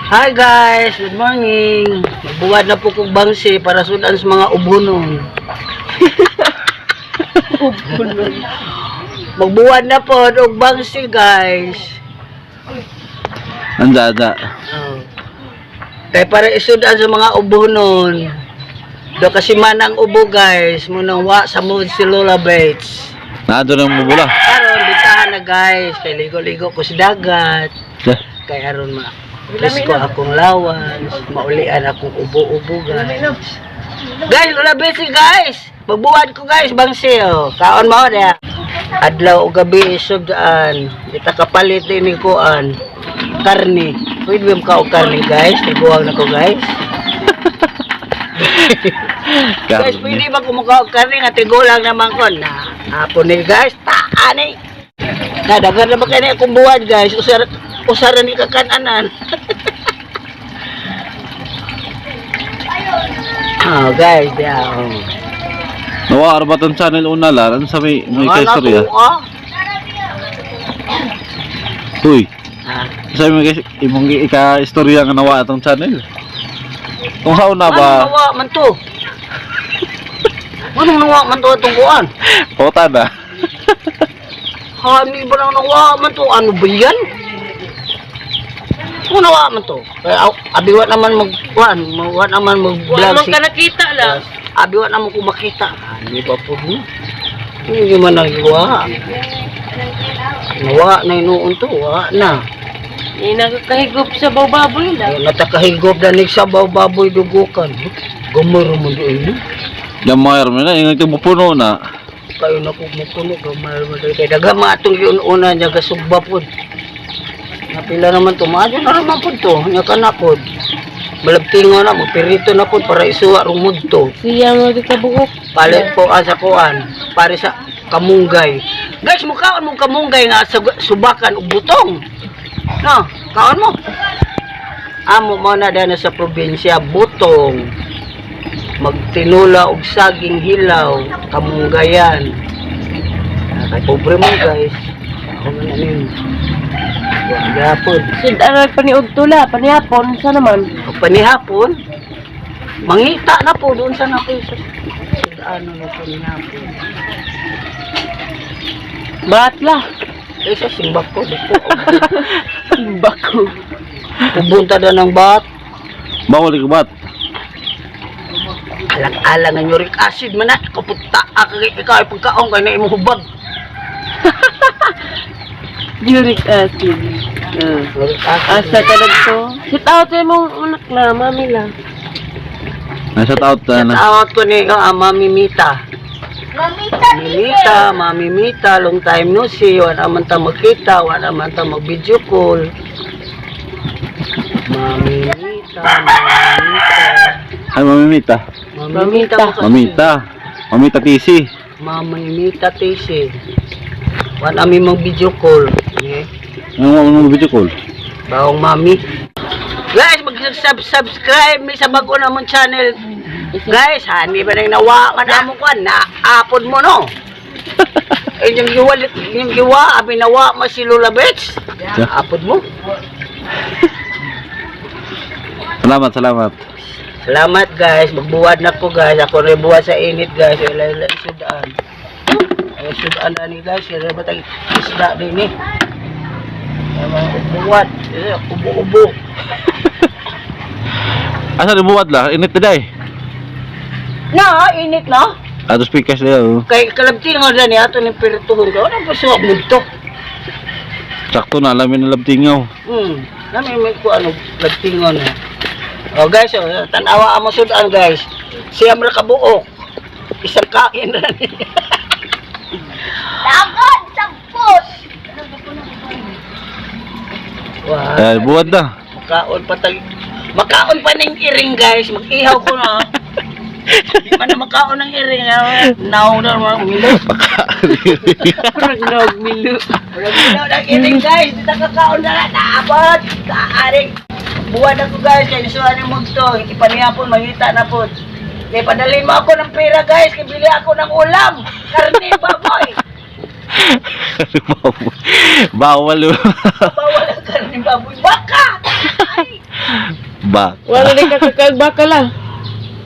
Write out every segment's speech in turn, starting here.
Hi guys, good morning. Magbuwad na po kong bangsi para sudan sa mga ubunon. Ubunon. Magbuwad na po og bangsi, guys. Anda, anda. Oh. Kay para isudan sa mga ubunon. Do kasi man ang ubo, guys, munang wa sa mood si Lola Bates. Naado ng mabula. Karon bitahan na, guys, kay ligo-ligo ko sa dagat. Dah. Kay aron ma presko akong lawas, maulian akong ubo-ubo, guys. Guys, Lola Bates, guys. Magbuwad ko, guys, bangsi oh. Kaon mo da. Adlaw o gabi isugdaan. Kita kapalit din ni kuan. Karni. Pwede ba ka og karni, guys? Tiguang na ko, guys. Guys, pwede ba kumuha og karni nga tigulang naman ko na. Apo ni guys, taan eh. Na daghan na ba kani akong buwad, guys? Usar usara ni kakanan. Oh, guys, yeah. Oh. Nawa arbatan channel una la, ano sa may Wala kay istorya? ko, ah. Uy, Ah. sa may kay imong ika istorya nga nawa atong channel. Kung how na Anong ba? nawa man to? Anong nawa man to itong kuan? Kota na. Hani ba nang nawa man to? Ano ba yan? Kung nawa man to? Kaya abiwa naman mag kuan, wa naman mag Wala vlog man ka nakita lang. Abiwa naman ko makita. Ano ba po mo? Hindi man nagwa. Nawa na inuon to, wa na. Hindi nakakahigop sa baboy lang. Ay, natakahigop na ni sabaw baboy dugukan. Gumuro mo doon. Gamay ra na ingat mo puno na. Kayo na kung mupuno gamay mo doon. Kaya dagama atong giun-una niya kasugba po. Napila naman to, maadyo na naman po to. Nya ka na po. Malabtingo na, magpirito na po para isuwa rumod to. Siya mo di kabuok. Palit po sa kuan, para sa kamunggay. Guys, mukhaon mo kamunggay nga sa subakan og butong. No, kaon mo. Amo mo na dana sa probinsya butong. Magtinula og saging hilaw, kamunggayan. Ah, kay pobre mo, guys. Ako man ano yun. Wa gyapon. Sid aray pa ni Ugtula, panihapon sa naman. O panihapon, mangita na po doon sa napo sa ano na panihapon. Batla. Eh, sa simbak ko, di po. Bako. Pupunta na ng bat. Bawal ka bat. Alang-alang ang uric acid man na. Kapunta ka ikaw ay pagkaon kay na imong hubag. Uric acid. Uric acid. Asa ka nagto? Sit out sa imong anak na, mami lang. Na shout out Shout na. out ko ni Mami Mita. Mami Mita, Mami Mita, long time no see. Wala man ta magkita, wala man ta mag-video call. Mami Mita, Mami Mita. Ay mamimita. Mami Mita mo kasi. Mamita. Mamita TC. Mami Mita TC. Wala mi mag-video call. Okay? Ano mo video call? Bawang mami. Guys, mag-subscribe mi sa bago namong channel. Guys, hani ba nang nawa man amo ko naapod mo no. Inyong giwa, inyong giwa, abi nawa ma si Lola Bets. Apod mo. Salamat, salamat. Salamat guys, magbuwad na ko, guys. Ako rin buwad sa init, guys. Ila ila sudaan. Ay sudaan na ni guys, kaya ba tag isda din eh. Ay, mga ubuwad, eh, ubo-ubo. Asa ni buwad la? Init na day. Na, init na. Ato speakers na oh. Kay kalabti nga dani ato ning pirituhon ko. Ano pa suwag nito? Sakto na alamin ng labtingaw. Nami may ko ano labtingon na. Oh guys, oh, tan-awa amo sudan, guys. Siyam ra ka buok. Isang kain ra ni. Lagod sa pus. Wow. Eh, buwad na. Makaon pa tag makaon pa ning iring, guys. Mag-ihaw ko na. Di man na makaon ng iring. Ah. Naong na mga umilo. Parang naog milo. Walang ilaw ng iring, guys. Di ta kakaon na naabot. Kaaring. Buwan ako, guys. Kaya nisuhan yung mugto. Ipanihapon, mangita na po. Kaya padalhin mo ako ng pera, guys. Kaya bili ako ng ulam. Karne, baboy. Bawal. Bawal ang karne, baboy. Baka! Ay! Ba. Wala rin kakakalbaka la.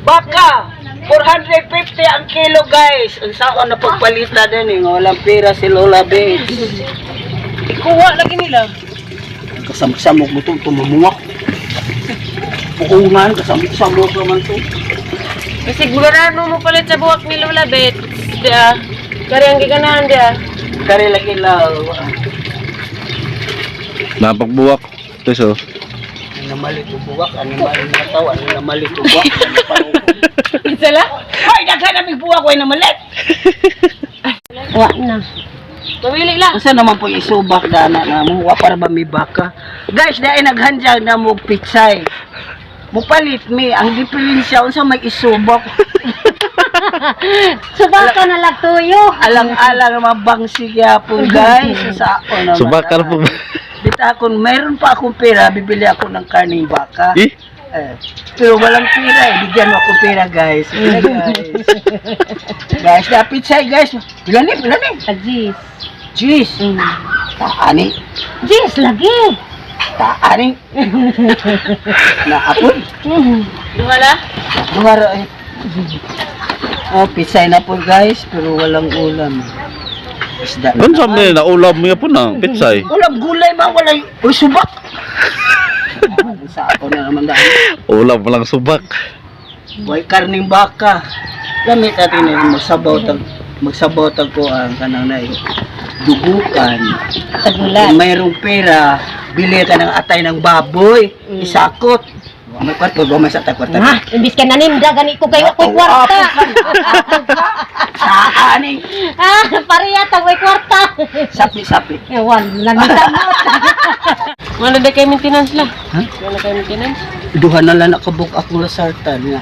Baka! 450 ang kilo, guys. Ang saon na pagpalita din eh. Nga walang pera si Lola Bates. Ikuha lagi nila. Kasamok-samok mo ito, tumumuwak. Pukungan, kasamok-samok naman to. Kasi gurano mo palit sa buwak ni Lola Bet. Di ah. Kari ang giganahan di ah. Kare lagi lang. Napagbuwak. Teso. Ang namali to buwak, ang namali na tao, ang namali to buwak. Ang namali. Isa la? Hoy, daghan na may buwak, way namalit! Wa na. Pamili la. Unsa naman po isubak dana na mo, wa para ba may baka? Guys, dahil naghanjag na mo pitsay. Mupalit mi, ang diferensya unsa may isubak. Subaka na lang tuyo. Alang-alang mabangsi gyapon, guys, sa ako naman. Subak ka na po. Bita ako, meron pa akong pera, bibili ako ng karning baka. Eh? Eh, pero walang pera eh. Bigyan mo akong pera, guys. Pera, guys. Guys, na pitsay, guys. Pila ni, pila ni. Ajis. Jeez. Taani. Jis, lagi. Taani. Naapon. Duha la? Duha ra eh. Oh, pitsay na po, guys, pero walang ulam. Isda. na Unsa naman. man na ulam mo po na pitsay. Ulam gulay man walay. Uy, subak. Sa ako na naman dahil. Ulam walang subak. Way karning baka. Gamit natin na magsabaw tag ko ang kanang na dugukan. Tagulan. Kung mayroong pera, bili ka ng atay ng baboy, isakot. Wa may kwarto, wa may sa atay kwarta. Ha, imbis ka naninda, gani ko kayo ako'y kwarta. Saan eh? Ah, pareha tag may kwarta. Sapi, sapi. Ewan, nanita mo. Wala na kay maintenance la. Ha? Wala kay maintenance. Duha na lang nakabuk akong lasartan nga.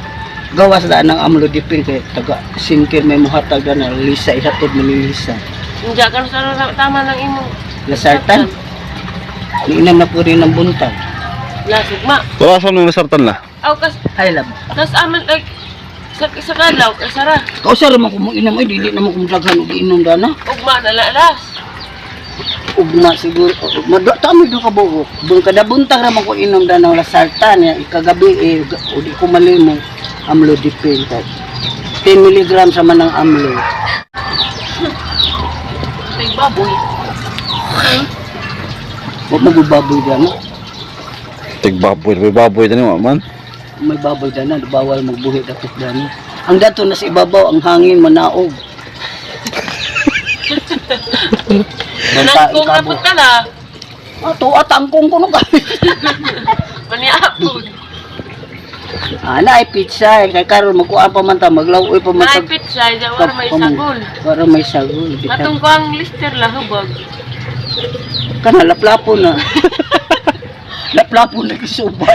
Gawas na ng amlodipine kay taga sinker may muhatag na Lisa ihatod mo ni Lisa. Hindi ka sa ano tama lang imong Lasartan. Niinom na po rin ng buntag. La sugma. Wala sa nang nasartan la. Aw kas Ay lab. kas aman like sa kadlaw kasara. Kausa ra man ko mo inom ay dili na mo kung daghan og inom dana. Ugma na la las. Ugma siguro madwa ta mo do ka buok. Bung kada buntag ra man ko inom dana ng lasartan ya ikagabi eh o di ko malimo amlodipine kay 10 milligrams sa man ang amlo. May baboy. Wa mo baboy dana. Tig baboy, may baboy tani wa man. May baboy dana, bawal magbuhi dapat dana. Ang dato na sa ibabaw ang hangin manaog. Banta Nangkong na ikabo. pud la. Ah, tuwa tangkong ko no ka. Maniapod. Ana ay pizza eh. Kay karon magkuan pa man ta, maglawoy pa man May ta. pizza, ja wala may sagol. Para may sagol. Matong ko ang lister la hubag. Kana laplapo na. Laplapo na kisuba.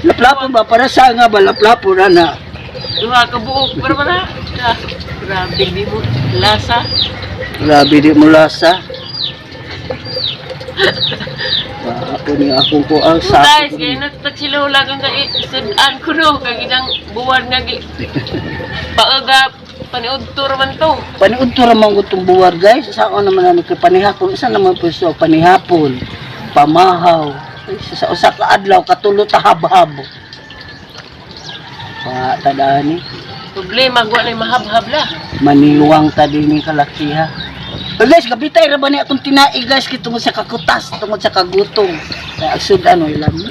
Laplapo ba para sa nga ba laplapo na na. Duha ka buok pero wala. Grabe di mo lasa. Grabe di mo lasa. Ako ni akong kuang sa Guys, kaya nagtagsilola kang kay sudan ko no kag idang buwan nga gi paaga paniudto ra man to. Paniudto ra man gud tong buwar, guys. Sa ako naman namin kay panihapon, isa naman po so panihapon, pamahaw. Ay, sa usa ka adlaw katulo ta habhab. Pa tadani Problema gwa na mahabhab la. maniwang ta dinhi kalakiha. But guys, gabitay ra ba ni akong tinai, guys, kay tungod sa kakutas, tungod sa kagutom. Kay ang sudan oy lami.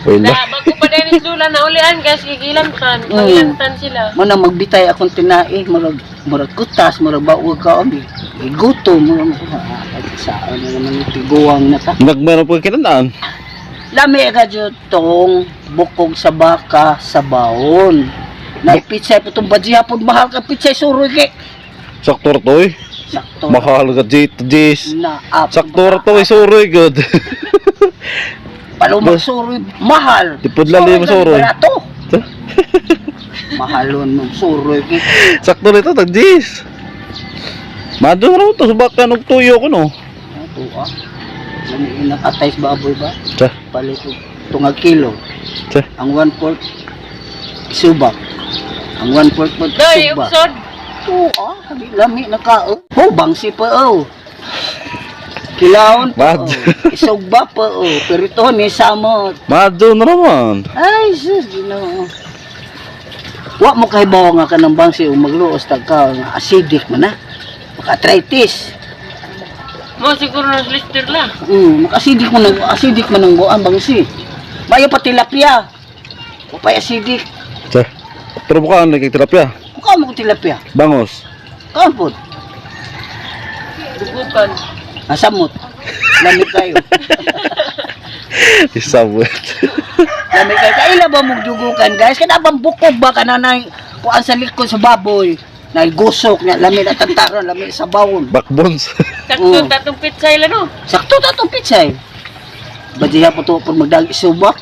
Wala. Na bago pa din sila na ulian guys gigilantan, pangilantan sila. Mo na magbitay akong tinai, murag murag kutas, murag bawag ka omi. Gutom mo sa ano naman tiguang na ta. Nagmeron po kinanaan. Lami ka dyan tong bukog sa baka sa baon. Na pitsay po itong badya po, mahal ka pitsay suroy kay. Sakto ra to eh. Sakto. Mahal ka jit jis. Na up. Sakto ra to eh, suroy good. Palumang suroy, mahal. Di po lali mo Suroy suroy. ka, barato. Mahalon mong suroy kay. Sakto rito tag jis. Mado ra to subakan og tuyo ko no. Ito ah. Lami inang atay sa baboy ba? Tsa, Palit og tungag kilo. tsa. Ang 1/4 subak. Ang 1/4 po Doy, subak. uksod. Oo, ah, lami na ka. Oh, bangsi pa oh. Kilawon pa. Bad. Oh. Isugba pa oh. Pero ito ni samot. Madyo na naman. Ay sus, Ginoo. Wa mo kahibaw nga kanang bangsi ug magluos tag ka nga acidic man na. Maka-arthritis. Mo siguro na blister la. Maka-acidic man ang acidic man ang buang bangsi. Mayo pa tilapia. Wa pa acidic. Che. Pero mukhaan lagi tilapia. Mukha mo kong tilapia. Bangos. Kaon pod. Dugukan. Nasamot. Lami kayo. Isabot. Lami kayo. Kaila ba mong dugukan, guys? Kada bang bukog ba ka na kuan sa likod sa baboy? Nagusok niya, lami na tantaron, lami sa bawon. Backbones. Sakto Oo. tatong pitsay la no. Sakto ta itong pitsay. Badiya po to pag magdag isubak.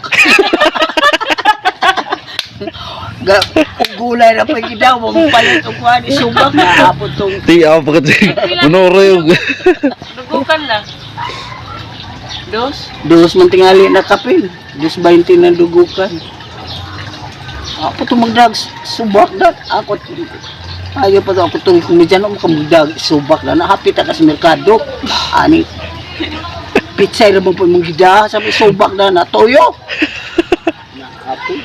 Ga, ug gulay na pag idaw, mapalit og kuan isubak na hapon tong Ti ako pagkat Manoro yung Dugukan la. Dos. dos man tingali na kapil. 2.20 na dugukan. Ako to magdag subak dat. Ako ayaw pa to ako tong kumidyan ako magdag subak na nahapit ka sa merkado. Ani pitsay ra mo po imong gida sabi subak na natoyo. Nahapit.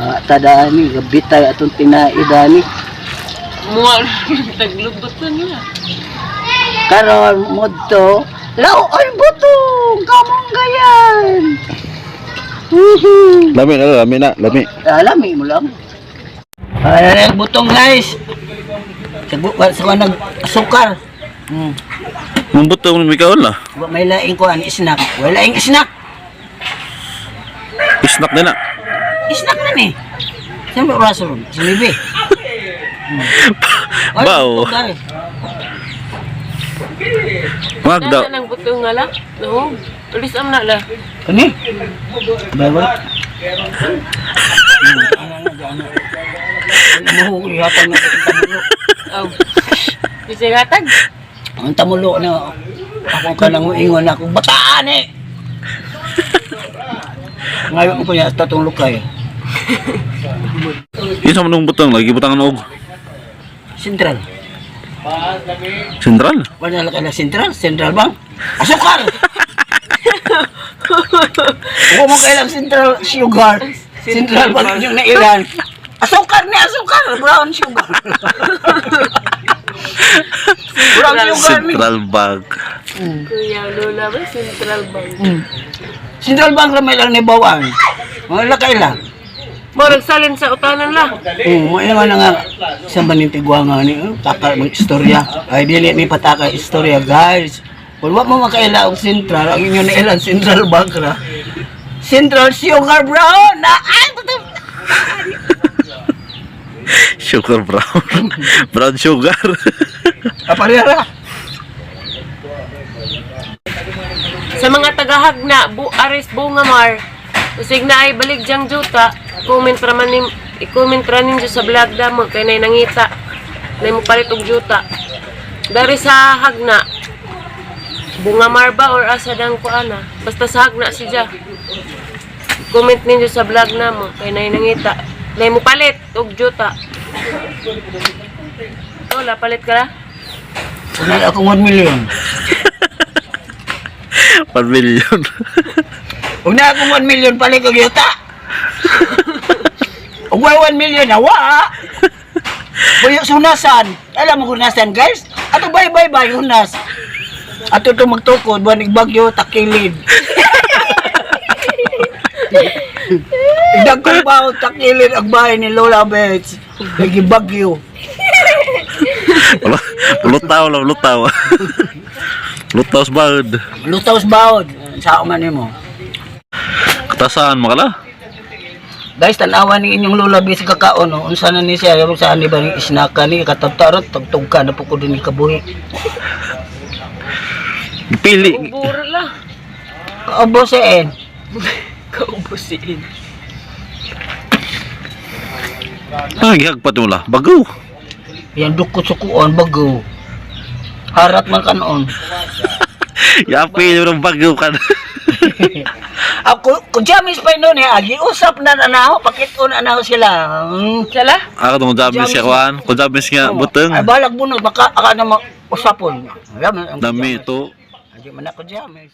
Ah, tadaan ni gabitay atong tinaidani. Mual taglubot na nila. Karon modto laoy butong kamong gayan. Woohoo! Lami na, lami na, lami. Lami mo lang. Ay, ay, butong guys. Sa sa nag sukar. Mambutong ni Mikael lah. Wa may laing ko an snack. Wala laing snack. Snack na na. Snack na ni. Saan ba oras ron? Sa libi. Ay, Bao. butong, guys. Magda. Nasa nang butong nga la. No. Ulis am na la. Kani? Bye bye. Ano, ano, Aw. Bisay hatag. Ang tamulo na ako ka lang ingon ako bataan eh. Ngayon ko niya tatong lukay. Yun sa manong butong lagi butang og Sentral. sentral. Wala na na sentral, Central Bank. Asukar. Huwag mo kailang Central Sugar. Central Bank yung nailan. Asukar ni asukar, brown sugar. Brown sugar ni. Central Bank. Kuya Lola ba Central Bank. Central Bank ramay lang ni Bawang. Wala kailang. Mo nagsalin sa utanan la. Oo, mo nga na nga sa banintigwa nga ni oh, taka mag istorya. Ay dili ni pataka istorya, guys. Kung wa mo makaila og Central, ang inyo na ilan Central Bank ra. Central Sugar Brown na ay puto. Sugar brown. Brown sugar. Aparera. Sa mga tagahagna, bu Aris Bungamar, usig na ay balik diyang juta, comment ra man nim, i-comment ra ninyo sa vlog damo kay nay nangita. Nay mo palit og juta. Dari sa hagna, Bungamar ba or asa dang kuana? Basta sa hagna siya. Comment ninyo sa vlog namo kay nay nangita. Nay mo palit og juta. Lola, palit ka la? Unay ako 1 million. 1 million. Unay ako 1 million palit og yuta. Ug 1 million na wa. Buyo sunasan. Alam mo hunasan, guys? Ato bye bye bye hunas. Ato to magtukod buwan bagyo takilid. Dagkong ba takilid ang bahay ni Lola Bets. Lagi bagyo. Lutaw lang, lutaw. Lutaw sa baod. Lutaw sa baod. Sa man nimo. Katasan makala. Guys, tanawa ni inyong Lola Bets kakaon no. Unsa na ni siya yung saan ni ba ni isnaka ni katabtarot tagtug ka na po ko din kabuhi. Pili. Uburo la. Kaubos eh. Kaubusin. Ah, gihagpat mo la. Bago. Yan dukot sa kuon bago. Harat man kanoon. Yapi yung bago ka. Ako kujamis pa noon eh, agi usap na na nako, pakit-on na nako sila. Sala? Ako tong jamis nga kuan, kung jamis nga buteng. Ay balag bunod baka aka na usapon. Alam, ang Dami kujamis. ito. Adi man ako jamis.